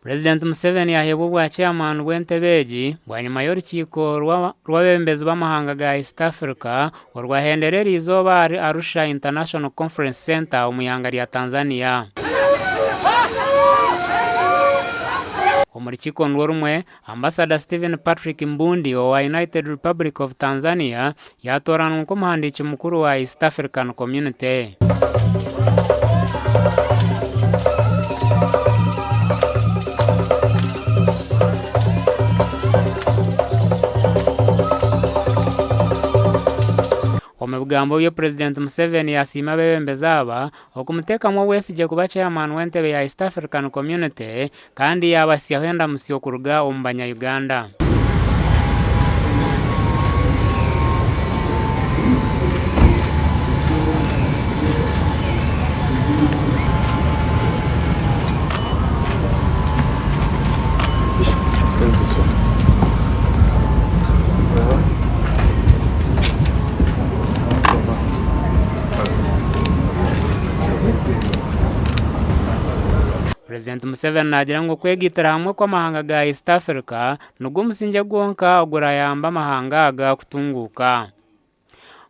Purezidenti Museveni yaheebwa obwa chairman bw'entebe egi bwanyima y'orukiiko rw'abeebembezi b'amahanga ga East Africa orwahendera eriizooba ahari Arusha International Conference Centre omu ihanga rya Tanzania. Omu rukiiko nirwo rumwe, Ambasada Stephen Patrick Mbundi owa United Republic of Tanzania yaatooranwa nk'omuhandiiki mukuru wa East African Community. Omu bigambo bye, Purezidenti Museveni yaasiima abeebembezi aba okumuteekamu obwesigye kuba Chairman w'entebe ya East African Community kandi yaabahitsyaho endamutsyo kuruga omu banya-Uganda. Purezidenti Museveni naagira ngu okwegaitira hamwe kw'amahanga ga East Africa nigwo musingye gwonka ogurayambe amahanga aga kutunguuka.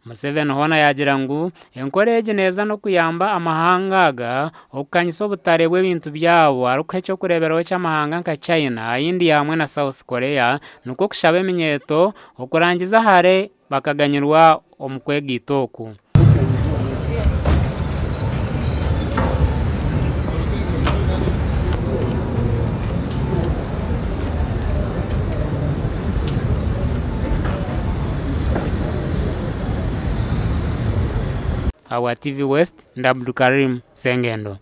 Museveni hoona yaagira ngu enkora egi neeza n'okuyamba amahanga aga okukanyisa obutare bw'ebintu byabo arikuha eky'okureeberaho ky'amahanga nka China, India hamwe na South Korea nikwo kushaba eminyeeto okurangiza hare bakaganyirwa omu kwegaita oku. Awa TV West, ndi Abdukarim Sengendo.